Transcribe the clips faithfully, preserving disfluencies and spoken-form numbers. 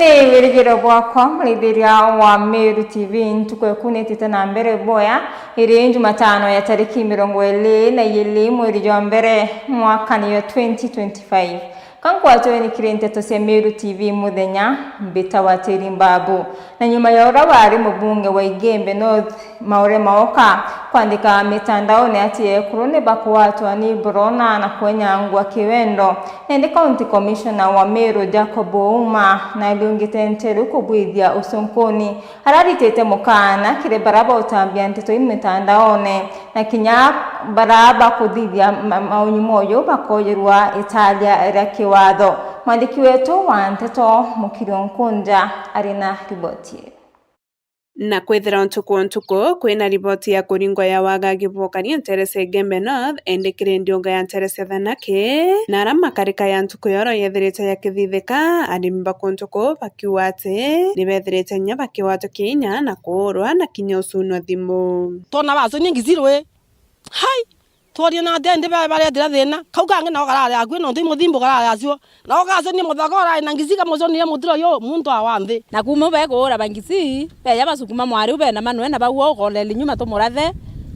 Ni wirigiro bwakwa, murithiria wa Meru T V, ntuku ekunitite na mbere boya, iri Jumatano ya tariki mirongo iri na iri mweri jwa mbere mwakani wa twenty twenty-five. Ka nkwatwe ni kiri nteto cia Meru T V muthenya, mbita wa Teri Mbabu. Na nyuma ya uria wari mubunge wa Igembe North, Maure Maoka, kwandika mitandaone ati ekuru ni bakwatwa ni borona na kwenyangwa kiwendo. Nindi County Commissioner wa Meru Jacob Ouma nariungite nteru kubwithia ucunkuni. Araritite mukana kiri bara bautambia nteto ii mitandaone, na kinya bara bakuthithia ma-, maunyu moyo bakoyerwa italia ria kiwatho. Mwandiki wetu wa nteto Mukiri Nkunja ari na riboti ii. Na kwithira ntuku o ntuku kwina riboti ya kuringwa ya wagagi bwa ukaria nteere cia Igembe North, indi kiri ndiunga ya nteere cia Thanake, na aria makarika ya ntuku yoro yethirite yakithithika, arimi ba kuntu kuu bakiuga ati ni bethirite kinya bakiwatwa kinya na kuurwa na kinya ucunwa thimu. Twona bacunie ngisi rui. Hai! Tworie na atia indi ba-, barethira thina? Kau kangi nako karari akui, nontu i muthimbu karari acio. Nako gacunie muthaka urari na ngisi kamucunire mutiro yu, muntu awa nthi. Na kuuma u bekuura ba ngisi, beja bacukuma mwari u bena manwe na bau ukoleli nyuma tumurathe,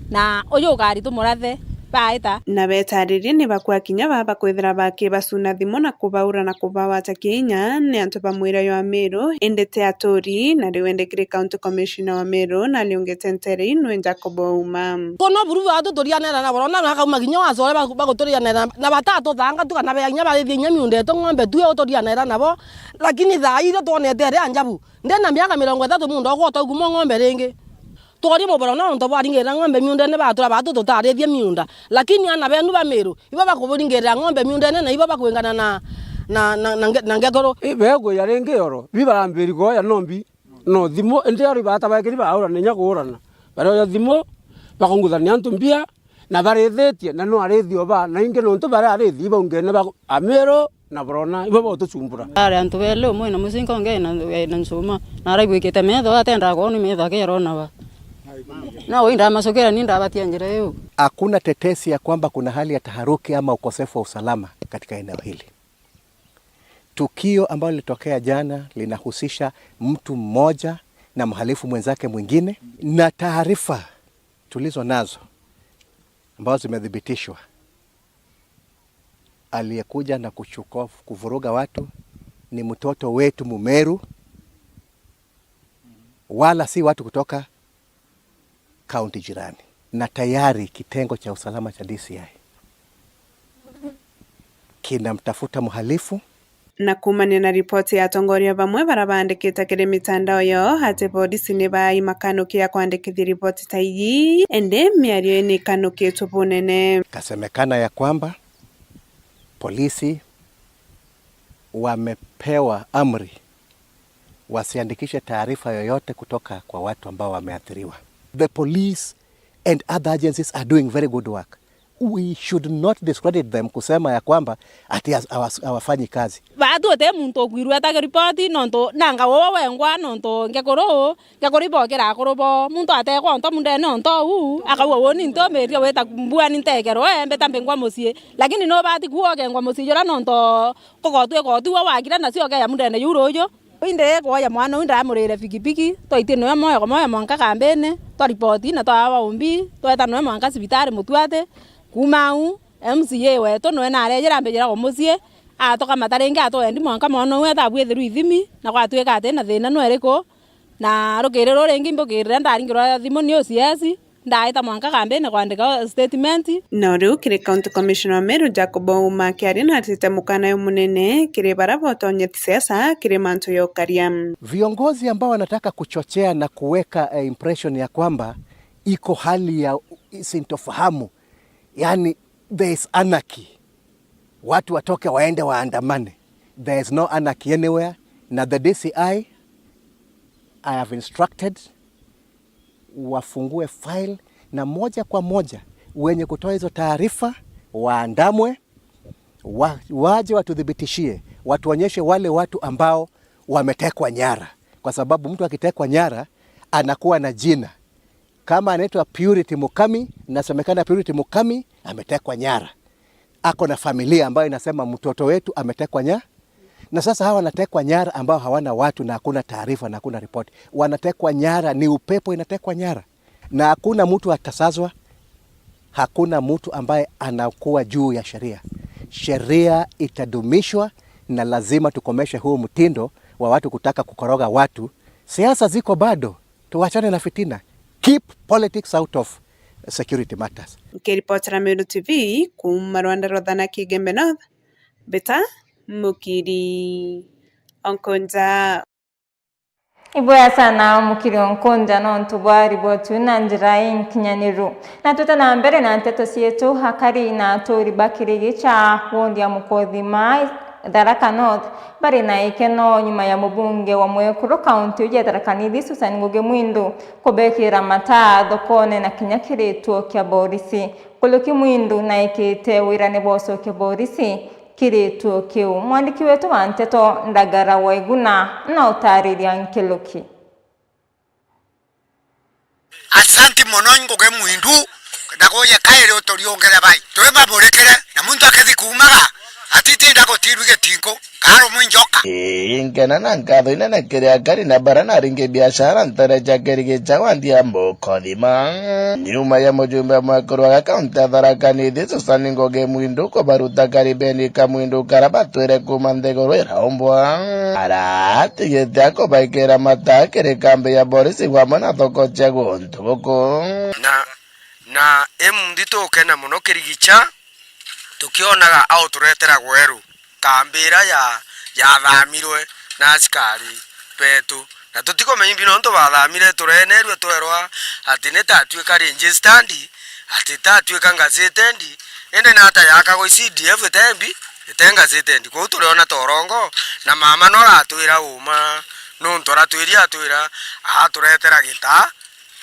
na uju ukari tumurathe, baita. Na betaririe ni bakua kinya baba kwithira bakibacuna thimu na kubaura na kubawata kinya ni antu ba mwira jwa Meru, indi ti aturi, na riu indi kiri County Commissioner wa Meru, na ariungite nteere ii nwe Jacob Ouma. Kono buru batu turianera nabo, rona na akauma kinya wacore bagu-, baguturianera, na batatuthanga tu kana bea kinya barithie kinya miunda yetu ng'ombe tu, io turianera nabo. Lakini thaa ii iria twonete aria njabu, ndina miaka mirongo ithatu muntu agwota ukuma ng'ombe ringi. Tworie muboro nontu bwaringirira ng'ombe miundene batura batu tutarithie miunda. Lakini ana benu ba Meru, ibo bakuburingirira ng'ombe miundene na ibo bakwingana na, na, na, na nge-, na ngekuru. I, bekwija ringi yoro, bi barambiri kwoya nombi. No thimu, indi ari bata baikiri baurana inya kuurana. Barioya thimu, bakunguthania antu mbia, na barithitie, na no arithi o ba, na ingi nontu baria arithi, ibaungene ba Amiru na Burona, ibo botucumbura. Ari antu beli, umwe na mucinga, ungi na, na ncuma. Na araigwikite metho, atendaga kwona metho akirona ba. Na wi ndamacukira, ni ndabatia njira iu. Hakuna tetesi ya kwamba kuna hali ya taharuki ama ukosefu wa usalama katika eneo hili. Tukio ambalo lilitokea jana linahusisha mtu mmoja na mhalifu mwenzake mwingine, na taarifa tulizo nazo ambazo zimethibitishwa, aliyekuja na kuchukua, kuvuruga watu ni mtoto wetu Mumeru, wala si watu kutoka kaunti jirani. Na tayari kitengo cha usalama cha D C I kinamtafuta mhalifu. Na kuumania na ripoti ya atongoria bamwe baria baandikite kiri mitandao yao ati polisi ni baai makanuki ya kwandikithia ripoti ta iji, indi miario ii ni ikanukitwe bunene. Kasemekana ya kwamba polisi wamepewa amri wasiandikishe taarifa yoyote kutoka kwa watu ambao wameathiriwa. The police and other agencies are doing very good work. We should not discredit them kusema ya kwamba ati has-, hawas-, hawafanyi kazi. Baatu uti muntu ukwirua ta kiripoti nontu nanga uwe wengwa nontu ngekuru, ngekuru ibokira akuru bo. Muntu atekwa onto mundene onto uu, akauga, "Uuni ntumirie wita mbua ni ntekerwe, mbita mbingwa mucii." Lakini nubati kuuga ukengwa mucii jura nontu kugotwa igoti we wagira nacio ukeya mundene juu ruuju. Indi kwoya mwana uu ndamurire bikibiki, twaitie niwe moyo kwa moyo mwanka kambini, twaripoti na twawa umbi, tweta niwe mwanka cibitari Mutwati. Kuuma au, M C A wetu niwe narejera ambijira kwa mucii, atukamata ringi atwendi mwanka mwana uu eta abwithirwe ithimi, na gwatwika ati na thina nwe iriku. Na rukiri ruu ringi mbukirire ndaringirwa thimu ni O C S, ndaita mwanka kambini kwandika statement. Na riu kiri County Commissioner wa Meru Jacob Ouma akiaria natite mukana umunene kiri baria botonyeti siasa kiri mantu ya ukaria. Viongozi ambao wanataka kuchochea na kuweka, eh, impression ya kwamba iko hali ya sintofahamu, yani there is anarchy. Watu watoke waende waandamane. There is no anarchy anywhere. Na the D C I, I have instructed wafungue file na moja kwa moja wenye kutoa hizo taarifa waandamwe, wa-, waje watuthibitishie, watuonyeshe wale watu ambao wametekwa nyara, kwa sababu mtu akitekwa nyara anakuwa na jina. Kama anaitwa Purity Mukami, inasemekana Purity Mukami ametekwa nyara. Ako na familia ambayo inasema mtoto wetu ametekwa nya-, Na sasa hawa wanatekwa nyara ambao hawana watu na hakuna taarifa na hakuna ripoti. Wanatekwa nyara, ni upepo inatekwa nyara. Na hakuna mtu atasazwa, hakuna mtu ambaye anakuwa juu ya sheria. Sheria itadumishwa na lazima tukomeshe huu mtindo wa watu kutaka kukoroga watu. Siasa ziko bado, tuwachane na fitina. Keep politics out of security matters. Nkiripotera Meru T V kuuma rwanda rwa Thanaki Igembe North, Beta Mukiri Onkonja. Ibwega sana Mukiri Onkonja nontu bwa riboti iu na njira inkinyaniru. Na twite na mbere na nteto cietu, akari na aturi ba Kirigicha, wondi ya Mukothima, Tharaka North, bari na ikeno nyuma ya mubunge wa mwekuru kaunti iu ya Tharaka Nithi, Susan Ngugi Mwindu, kubekira mataa thokone na kinya kiri gituo kia borisi. Nkuruki Mwindu naikite wirane bwa ucokia borisi kiri gituo kiu. Mwandiki wetu wa nteto Ndagara Waiguna na utariria nkuruki. Asanti mono Ngugi Mwindu, ndakuuria kairi uturiungire bai. Twi baburikire, na muntu akithi kuumaga, atitinda gutirwi gitingu, karumwi njoka. Ii, nkena na nkatho inene kiri akari na bara naringi biashara ntere cia Kirigicha wa Ndhiambo Kothima. Nyuma ya mujumbe wa mwekuru wa kaunti ya Tharaka Nithi, Susan Ngugi Mwindu, kubaruta karibeni ka Mwindu kara batwire kuuma nthiguru iraumbwa. Aratigite akubaikira mataa kiri kambi ya borisi bamwe na thoko cia guntu guku. Na, na imunthi tukena mono Kirigicha, tukionaga au turetera gweru kambi iria ya, yathamirwe na asikari betu. Na tutikumenya imbi nontu bathamire, turenerua twerwa ati ni tatuika registered, ati tatuika gazetted, indi nata yakagwa C D F ite mbi, ite gazetted. Kwou turiona ta urongo, na mama no aratwira uma, nontu aratwiria atwira aturetera gitaa,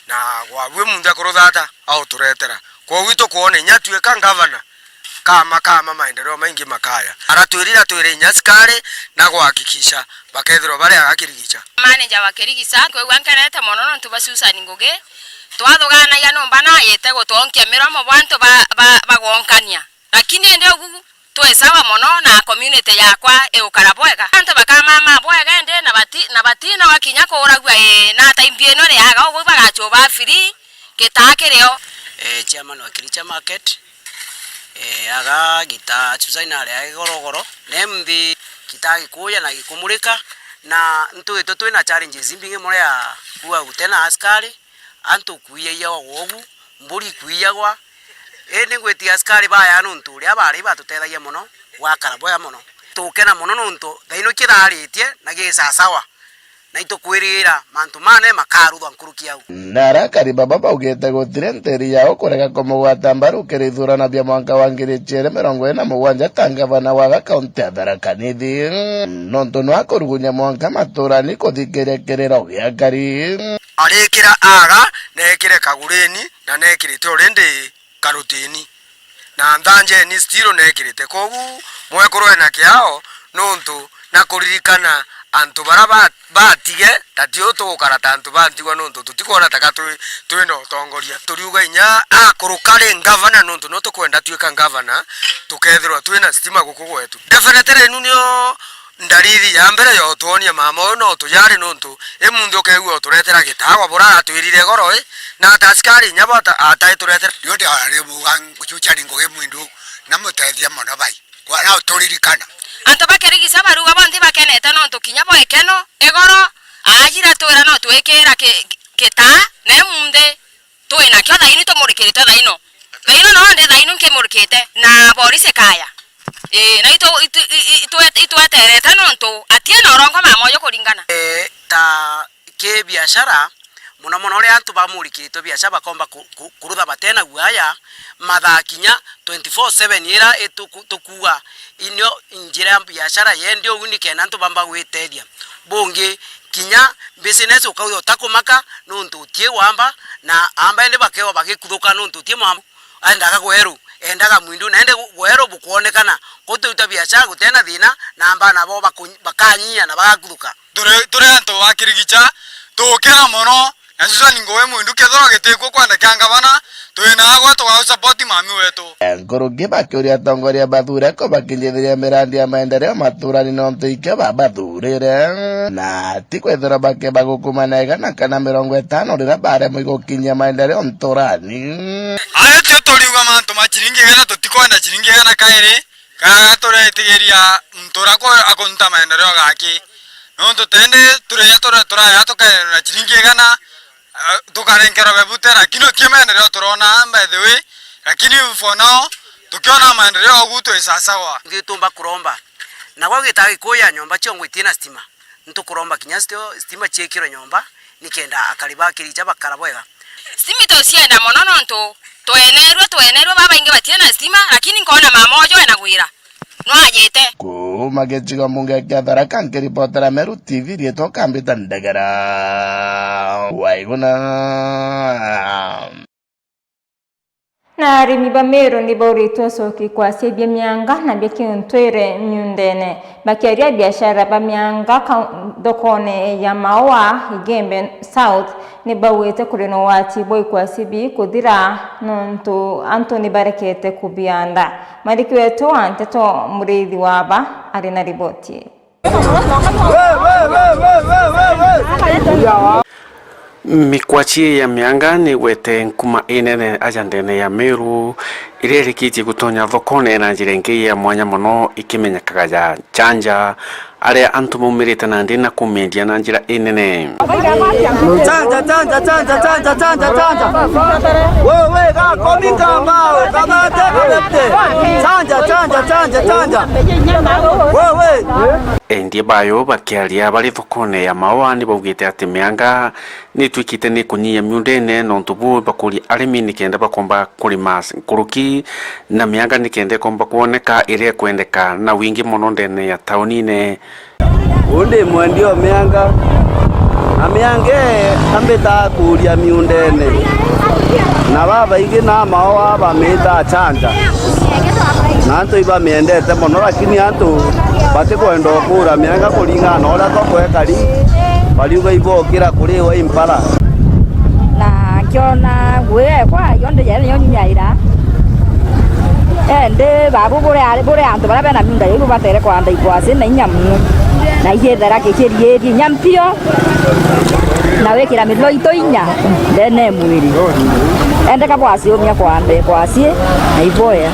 na gwabue muntu akuruthata auturetera. Kwogu itukwona inya atuika ngavana, kama, kama maendeleo maingi makaya. Aratwirire atwire inya asikari na gwakikisha bakethirwa bari aga Kirigicha. Manager wa Kirigicha, nkwigua nkenete mono nontu bwa Susan Ngugi. Twathuganagia numba na ayite gutwonkia miromo bwa antu ba, ba, bagwonkania. Lakini indi ugu twi sawa mono na community yakwa igukara bwega. Antu bakamama bwega indi na bati-, na batinoga kinya kuuragua, ii, na ata imbi ino iriaga ugu bagacuba free gitaa kirio. Eh, chairman wa Kiricha Market, eh, aga gitaa Susan aria igorogoro, na imbi gitaa gikuya na gikumurika, na ntwitwe twina challenges imbingi mono ya kuuga gutena askari, antu kwiyaiyagwa gwogu, mburi ikwiiyagwa. Indi ngwitiga askari baya nontu uria bari batutethagia mono, gwakara bwega mono. Tukena mono nontu thaino kitharitie na gisasawa, na itukwirira mantu mane makaruthwa nkuruki au. Na arakari baba baugite gutiri ntiri yao kurega kumugwata mbaru kiri ithurano bia mwanka wa ngiri ciiri mirongo iri na mugwanja ta ngavana wa kaunti ya Tharaka Nithi, nontu nwa kurugunya mwanka maturani kuthikiria kiriro gia akari. Arikira aga, neekire kagureni, na neekirite already karutini. Na nthanjeni still neekirite. Kwogu mwekuru ena kiao, nontu na kuririkana antu bara ba-, batige, ta tiu tugukara ta antu ba ntigwa, nontu tutikwona taka twi, twina utongoria. Turiuga inya akuruka ri ngavana, nontu no tukwenda tuika ngavana, tukethirwa twina stima guku gwetu. Definitely, inu nio ndariri ya mbere ya utwonia mama uyu no tuyari, nontu imunthi ukeigua uturetera gitaagwa bura aratwirire goro, i, na ata asikari inya bo ata-, ataituretera. Nio ndaribuga Susan Ngugi Mwindu, na mutethia mono bai. Kwa, na uturirikana. Antu ba Kirigicha baruga bonthe bakenete nontu kinya bo ikeno, igoro, aajira twira no twikira ki-, gitaa, na imunthi twinakio thaino, itumurikiritwe thaino. Thaino no ndi thaino nkimurikite na borisi kaya. Ii, na itu-, itu-, i-, i-, itwe-, itweterete nontu atie na urongo mama uyu kuringana. Eh, ta ki biashara, mono mono uria antu bamurikiritwe biashara bakomba ku-, ku-, kurutha batena guaya, mathaa kinya twenty-four seven ira ituku-, tukuuga inio njira ya biashara yendi ugu nikenda antu bamba gwitethia. Bungi, kinya business ukauga utakumaka nontu utie wamba, na amba indi bakewa bagikuthuka nontu utie mwamba. Endaga gweru, endaga Mwindu, na indi gweru bukwonekana. Kuu turuta biashara gutena thina, na amba nabo baku-, bakanyia na bagakuthuka. Turi, turi antu ba Kirigicha, tukena mono, na Susan Ngugi Mwindu kethirwa gitikuo kwandika ngavana, Twina agwa tuga support mami wetu. Nkuruki bakiuria atongoria bathure ko bakinjithiria mirandi ya maendeleo maturani nontu ikio babathurire, na ti kwithirwa bakiba gukumana igana kana mirongo itano riria baremwe igukinyia maendeleo nturani. Ayo tio turiuga mantu ma ciringi igana, tutikwenda ciringi igana kairi. Kana turetigiria muntu uria aku-, akunta maendeleo gaki. Nontu tende turia tura-, turaya tukaendelea na ciringi igana, eh, tukarenkerwa bebute, lakini uti maendeleo turona, by the way. Lakini for now, tukiona maendeleo ugu twisasagwa. Ngitumba kuromba. Na gwa gita Gikuyu ya nyomba cio ngwitie na stima. Ntukuromba kinya stio-, stima ciikirwe nyomba, nikenda akari ba Kiricha bakara bwega. Stima itucienda mono nontu twenerue, twenerue, babaingi batiri na stima, lakini nkona mama uju ena gwira. Nwajite. Kuuma gicigo mbunge kia Tharaka, nkiripotera Meru T V, riitwa Kambita Ndegera. Waiguna. Na arimi ba Meru ni bauritwe ucoki kwacithia mianga na bia kiuntwire miundene. Bakiaria biashara ba mianga kau-, thokone ya Maua Igembe South, ni baugite kuri na ugwati bwa ikwacithia kuthira nontu antu ni barekete kubianda. Mwandiki wetu wa nteto Muriithi Waba ari na riboti. Mikwachi ya mianga ni igwete nkuma inene aja ndene ya Meru, iria irikitie gutonya thokone na njira ingi ya mwanya mono ikimenyekaga ya Chanja, aria antu maumirite nandi na kumiendia na njira inene. Chanja, chanja, chanja, chanja, chanja, chanja. Wewe, gakomi kambao, kabate, kabate. Chanja, chanja, chanja, chanja. Wewe. Endia bayo bakiaria bari thokone ya Maua ni baugite ati mianga ni itwikite ni kunyia miundene, nontu bu bakuria arimi nikenda bakomba kurima nkuruki na mianga nikenda ikomba kwoneka iria ikwendeka na wingi mono ndene ya taunine. Uu ndi mwendia o mianga, na mianga ii ambitaa kuuria miundene, na babaingi na Maua bamiitaa Chanja, na antu ibamiendete mono, lakini antu batikwenda ukuura mianga kuringana na uria thoko ikari, bariuga ibokira kuriwa i mpara. Na nkiona ngui ekwa yonthe yene yo nyaira. Endi babu buri ari, buri antu baria bena miunda iu batere kwanda ikwasi na inya mono. Na igithera gikiriirie inya mpio, na wikira mithoito inya ndene ya mwiri. Endeka bwasiumia kwanda ikwasi na iboya.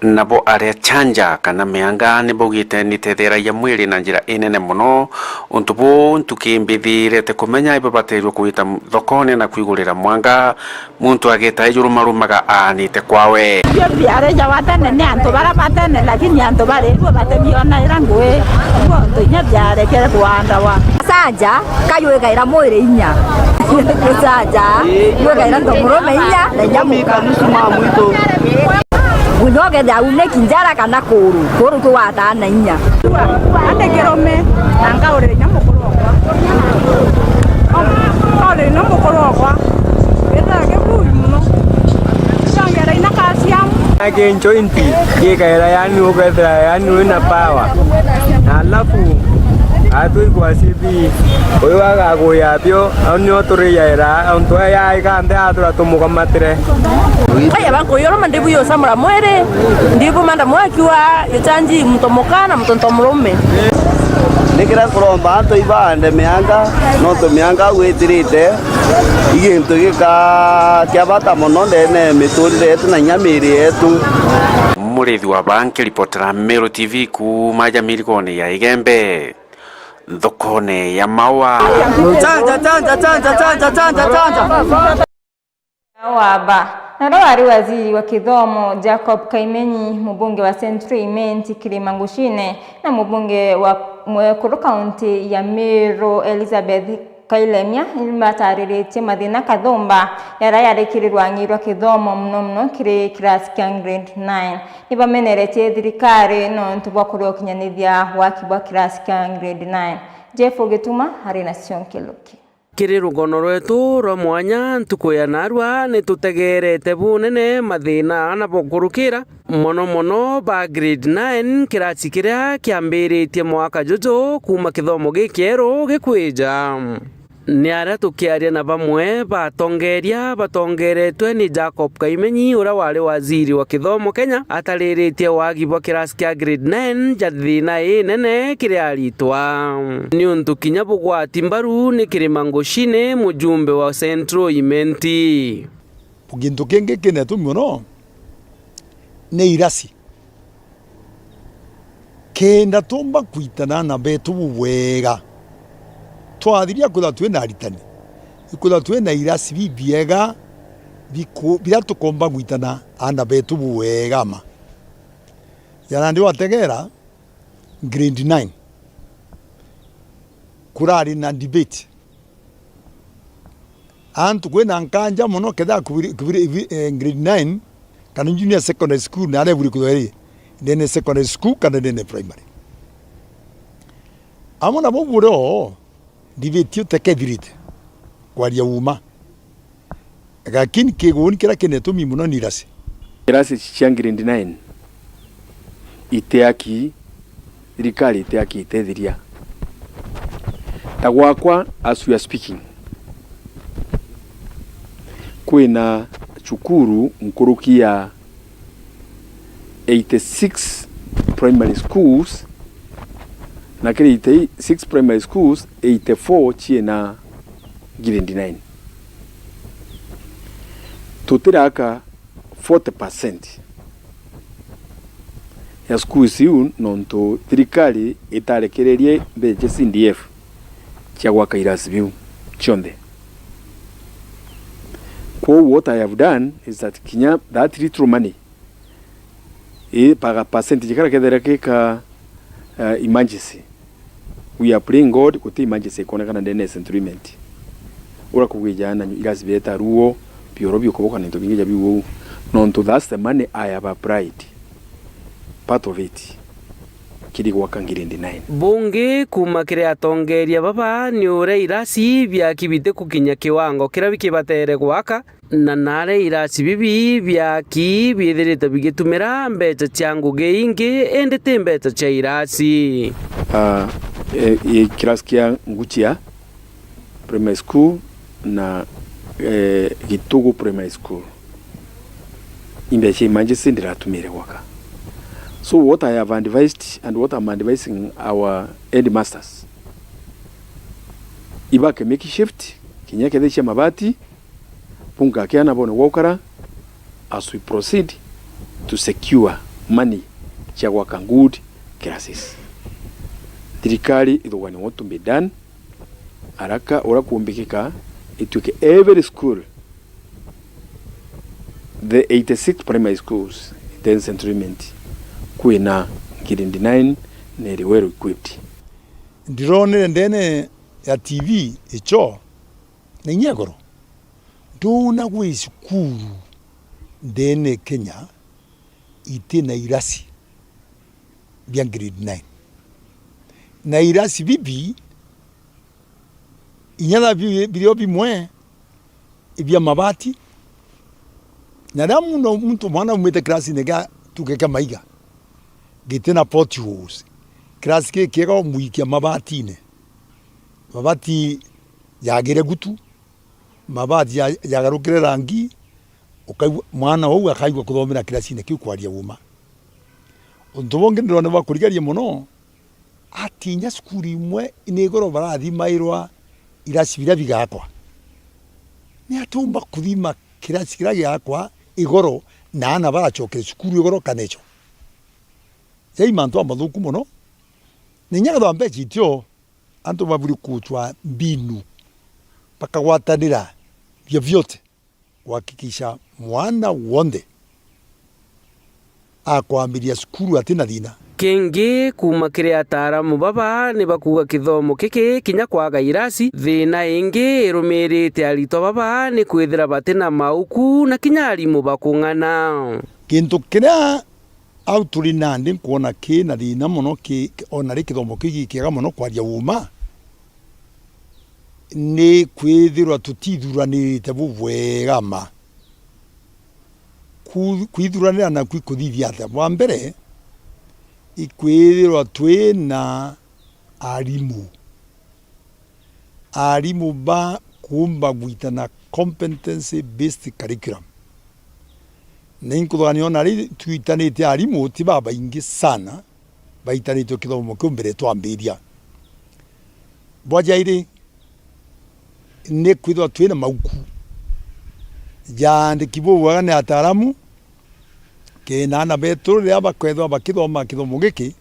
Nabo aria Chanja kana mianga ni baugite ni itetheragia mwiri na njira inene mono. Untu buu ntuki mbithi irete kumenya ibabatirwe kugita thokone na kwigurira mwanga, muntu ageta ijurumarumaga aanite kwawe. Bio biareja wa tene ni antu baria ba tene, lakini antu bari bo batemionaira ngui, bo antu inya biarekere kuandawa. Chanja kayugaira mwiri inya. Chanja yugaira nto murume inya na inya muka. Muno getha auneki njara kana kuru, kuru kugwataa na inya. Ande kirume, na nkaurira inya mukuru okwa. Nkaurira inya mukuru okwa. Githaa kibui muno. Ciongera inya calcium. Ake njointi, gikaira yani ukethira yani wina power. Na alafu, atwi kwa C B, uyu agakuya bio, au nio turiyaira, antu aya ikanthe atura tumukamatire. Aya bankuyuruma ndibu yusamura mwiri, ndibu manda mwakiwa, gichanji muntu muka na muntu murume. Ni kiria nkuromba antu ibaande mianga, nontu mianga au itirite, i gintu gika kia bata mono ndene ya miturire yetu na inya miiri yetu. Murithi wa Baa nkiripotera Meru T V kuuma aja mirigone ya Igembe, thokone ya Maua. Chanja, chanja, chanja, chanja, chanja, chanja. Waba. Naro wari waziri wa kithomo Jacob Kaimenyi, mubunge wa Central Imenti Kirima Nguchine, na mubunge wa Mwekuru kaunti ya Meru Elizabeth Kailemia, nimatariritie mathina kathumba yara yari kiri rwangi rwa kithomo, muno muno kiri kirasi kia grade nine. Nibameneretie thirikari nontu bwa kuria ukinyanithia waki bwa kirasi kia grade nine. Jeff Gituma ari na cionkeluki. Kiri rugono rwetu rwa mwanya ntuku ya narua, ni tutegeerete bunene mathina ana bokurukira, mono mono ba grade nine, kirasi kiria kiambiritie mwaka juju kuuma kithomo gikieru gikwija. Ni aria tukiaria na bamwe ba atongeria batongeretwe ni Jacob Kaimenyi, uria wari waziri wa kithomo Kenya, atariritie wagi bwa kirasi kia grade nine ja thina inene kiri aritwa. Niuntu kinya bugwati mbaru ni kirima ngucine mujumbe wa Central Imenti. Gintu kingi kinetumi mono ni irasi. Kenda tumba kwitana na betu bubwega, twathiria kwithirwa twina aritani, ikwithirwa twina irasi bibiega biku-, biria tukomba gwitana ana betu bubwega ma. Jana ndi wategera grade nine, kurari na debate. Antu kwina nkanja mono kethira kubiri-, kubiri-, ibi-, eh, grade nine kana junior secondary school na aria iburi kwithirwa iri ndene secondary school kana ndene primary. Amwe nabo burio ndibiti utekethirite kwaria uma. Lakini kiguni kiria kinetumi mono ni irasi. Irasi cia grade nine itiaki, thirikari itiaki itethiria. Ta gwakwa, as we are speaking, kwina cukuru nkuruki ya eighty-six primary schools, na kiri eighty-six primary schools, eighty-four ciina grade nine. Tutiraka forty percent ya schools iu nontu thirikari itarekererie mbeca cia C D F cia gwaka irasi biu cionthe. Kwou what I have done is that kinya that little money, ii, pa-, percentage karia kethira gika, eh, emergency, we are praying God, guti emergency ikonekana ndene ya Central Imenti. Uria kugwija na irasi bieta ruo, bioro biukuboka na into bingi ja biu uu. Nontu that's the money I have applied, part of it, kiri gwaka grade nine. Bungi kuuma kiri atongeria baba ni uria irasi biaki bitikukinya kiwango kiria bikibatere gwaka, na naria irasi bibi biaki biithirite bigitumira mbeca cia ngugi ingi, indi ti mbeca cia irasi. Ah, e, e, kirasi kia Nguchia Primary School na, e, Gitugu Primary School, imbeca cia emergency ndiratumire gwaka. So what I have advised and what I'm advising our headmasters, ibake make shift, kinya kethira cia mabati, bunga kiana bone gwa ukara as we proceed to secure money cia gwaka good classes. Thirikari ithugania what to be done, araka uria kumbikika, ituike every school, the eighty-six primary schools in Central Imenti, kwina grade nine na iri well equipped. Ndironere ndene ya T V icho na inya igoro. Ndona gwi cukuru ndene Kenya iti na irasi bia grade nine. Na irasi bibi inya tha bi-, birio bimwe ibia mabati. Na riria muno muntu mwana aumite kirasine kia tuge kia maiga, giti na potholes. Kirasi gikiega umuikia mabatine. Mabati jagire gutu, mabati ja-, jagarukire rangi, ukaigua, mwana uu akaigua kuthomera kirasine kiu kwaria uma. Untu bungi ndirona bwa kurigaria mono, ati inya cukuru imwe ni igoro barathimairwa irasi biria bigakwa. Ni atumba kuthima kirasi kiria giakwa igoro na aana baracokere cukuru igoro kana icho? Jai mantu amathuku mono. Na inya kethirwa mbeca itio, antu baburi kucwa mbinu, bakagwatanira vyovyote kuhakikisha mwana wonthe akwambiria cukuru ati na thina. Kingi, kuuma kiri ataaramu baba, ni bakuuga kithomo giki kinya kwaga irasi, thina ingi irumirite aritwa baba ni kwithira bati na mauku na kinya arimu bakung'ana. Gintu kiria au turi nandi nkwona ki na thina mono ki, ona ri kithomo kiu gikiega mono kwaria uma, ni kwithirwa tutithuranirite bubwega ma. Ku-, kwithuranira naku ikuthithia atia? Bwa mbere, ikwithirwa twi na arimu. aarimu ba kuumba gwitana competency based curriculum. Na inkuthugania ona ari twitanite aarimu ti babaingi sana baitanitwe kithomo kiu mbere twambiria. Bwa jairi, ni kwithirwa twina mauku jaandiki bubwega ni ataaramu, kenda aana betu riria bakethirwa bakithoma kithomo giki,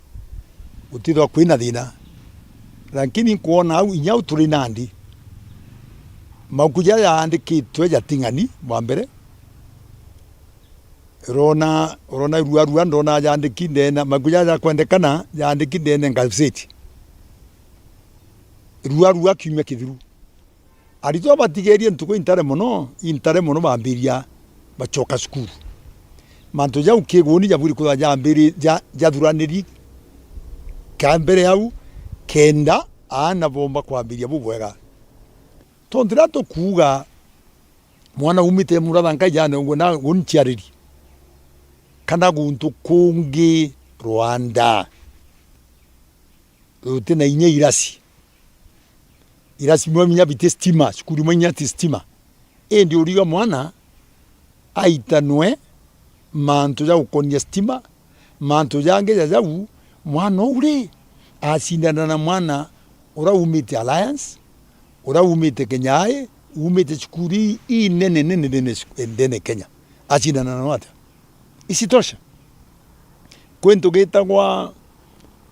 gutithirwa kwina thina. Lakini nkwona au, inya au turi nandi, mauku jaria jaandikitwe jating'ani bwa mbere, urona, urona irua rua ndona jaandiki ndene, mauku jaria jakwendekana jaandiki ndene ngazeti. Rua rua kiumia kithiru. Aritwa batigerie ntuku intare mono, intare mono bambiria bacoka cukuru. Mantu jau kiguni jabwiri kwithirwa jambiri-, ja-, jathuraniri ka mbere au, kenda aana bomba kwambiria bubwega. Tontu riria tukuuga mwana umite Murathanka ijane ungwe na gunchiariri, kana guntu kungi Rwanda, rutina inya irasi. Irasi imwe inya biti stima, cukuru imwe inya ti stima. Indi uriga mwana aitanwe mantu ja gukonia stima, mantu jangi ja jau, mwana uu ri, acindana na mwana ura umite Alliance, ura umite Kenya High, umite cukuru ii, ii nene, nene, nene, nene Kenya. Acindana nao atia? Isitosha, kwi ntu gitagwa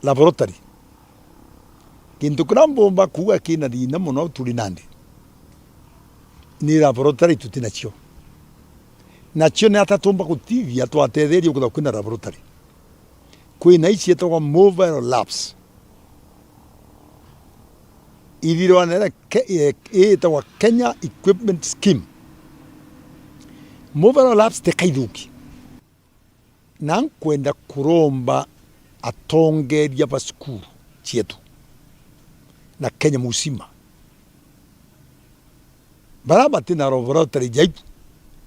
laboratory. Gintu kiria mbumba kuuga kina thina mono turi nandi, ni laboratory tuti nacio. Nacio ni ata tumba gutithia twatetheria kwithirwa kwina laboratory? Kwina ii cietagwa mobile labs. Ithirwanere ke-, e-, iitagwa Kenya Equipment Scheme. Mobile labs ti kaithuki. Na nkwenda kuromba atongeria ba cukuru cietu na Kenya musima, baria bati na laboratory jaiu,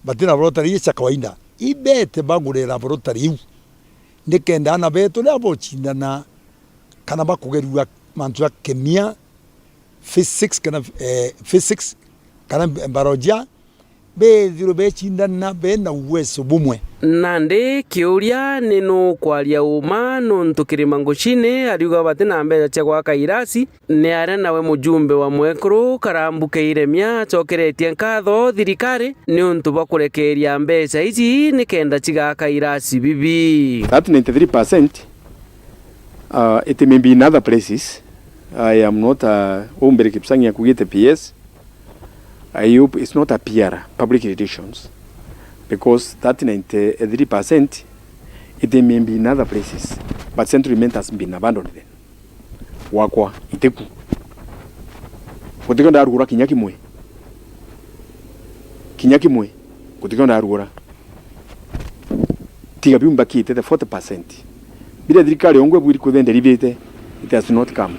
bati na laboratory ii cia kawaida, ibete bagure laboratory iu, nikenda aana betu riria bocindana kana bakugerua mantu ja kemia, physics kana, eh, physics kana biolojia, bethirwe becindana bena uwezo bumwe. Nandi kiuria ni nuu kwaria uuma, nuntu Kirima Ngucini ariuga bati na mbeca cia gwaka irasi, ni aria nawe mujumbe wa mwekuru Karambu Keiremia acokeretie nkatho thirikari niuntu bwa kurekeeria mbeca iji nikenda cigaka irasi bibi. That ninety-three percent, uh, it may be in other places. I am not, uh, umbere Kipsang akugite P S. I hope it's not a P R, public relations, because that ninety-three percent, it may be in other places, but Central Imenti has been abandoned then. Gwakwa, itiku. Gutikio ndarugura kinya kimwe. Kinya kimwe. Gutikio ndarugura. Tiga biu mbakite, the forty percent. Biria thirikari yongwa ibwiri kwithira nderithite, it has not come.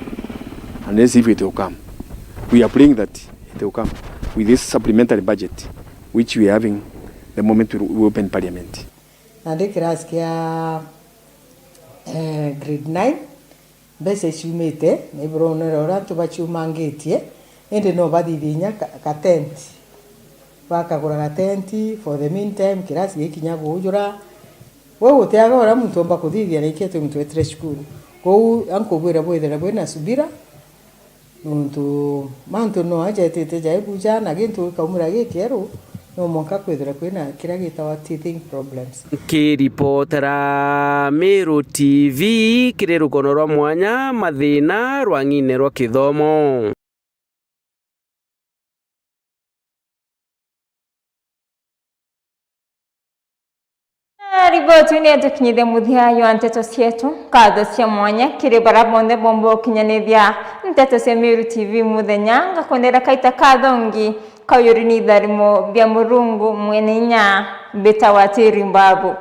And let's see if it will come. We are praying that it will come with this supplementary budget which we are having the moment we, we open parliament. Nandi kirasi kia, eh, grade nine, mbeca iciumite, na iburonere uria antu baciumangitie, indi no bathithie inya ka, ka tent. Bakagura ga tent, for the meantime, kirasi gikinya guujura. We gutiaga uria muntu omba kuthithia, na ikio twimutwetire cukuru. Kwou, ankubwira bwithire bwina subira, nuntu mantu no ajetite jaibuja, na gintu gikaumira gikieru, no mwanka kwithira kwina kiria gitawa teething problems. Nkiripotera Meru T V kiri rukono rwa mwanya, mathina rwang'ine rwa kithomo. Na riboti iu ni yatukinyithia muthia jwa nteto cietu. Nkatho cia mwanya kiri baria bonthe bomba gukinyanithia nteto cia Meru T V muthenya. Ngakwendera kaita kathongi kauyuri ni itharimo bia Murungu mwene inya. Mbitawa Tiri Mbabu.